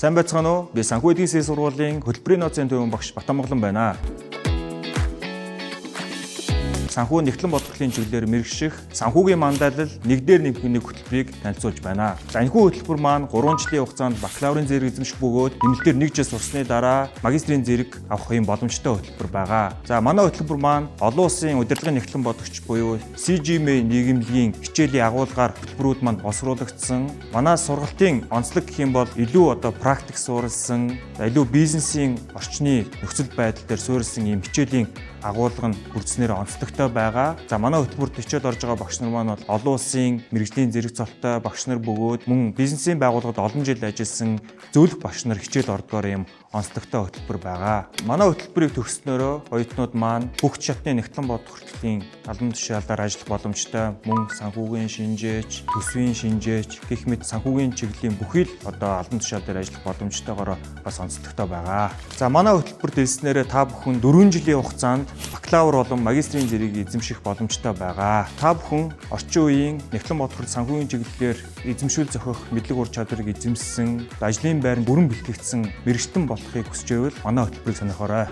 Сайн байцгаана уу? Би Санхүү эдийн засгийн сургуулийн хөтөлбөрийн нөөцийн төвийн багш Батамгалан байна. Санхүү нягтлан бодголын чиглэлээр мэргэших санхүүгийн мандалал нэг дээр нэмэх нэг хөтөлбөрийг танилцуулж байна. За энэхүү хөтөлбөр маань 3 жилийн хугацаанд бакалаврын зэрэг эзэмших бөгөөд нэмэлтээр 1 жил сурсны дараа магистрийн зэрэг авах юм боломжтой хөтөлбөр байгаа. За манай хөтөлбөр маань олон улсын удирдлагын нягтлан бодогч буюу CGMA нийгэмлэгийн хичээлийн агуулгаар хөтөлбөрүүд маань боловсруулагдсан. Манай сургалтын онцлог гэх юм бол илүү одоо практик суурилсан, илүү бизнесийн орчны нөхцөл байдал дээр суурилсан ийм хичээлийн агуулга нь бүрдснээр онцлогтой байгаа. За манай хөтөлбөрт хичээл орж байгаа багш нар маань бол олон улсын мэргэжлийн зэрэг цолтой багш нар бөгөөд мөн бизнесийн байгууллагад олон жил ажилласан зөвлөх багш нар хичээл ордгоор ийм онцлогтой хөтөлбөр байгаа. Манай хөтөлбөрийг төгссөнөөрөө оюутнууд маань бүх шатны нягтлан бодох хүртэлийн албан тушаалаар ажиллах боломжтой, мөн санхүүгийн шинжээч, төсвийн шинжээч гэх мэт санхүүгийн чиглэлийн бүхий л одоо албан тушаал дээр ажиллах боломжтойгоор бас онцлогтой байгаа. За манай хөтөлбөрт элснээрээ та бүхэн 4 жилийн хугацаанд бакалавр болон магистрийн зэргийг эзэмших боломжтой байгаа. Та бүхэн орчин үеийн нягтлан бодох хүртэл санхүүгийн чиглэлээр эзэмшүүл зохиох мэдлэг ур чадварыг эзэмшсэн, ажлын байранд бүрэн бэлтгэгдсэн мэргэжтэн болохыг хүсч байвал манай хөтөлбөрийг сонирхоорой.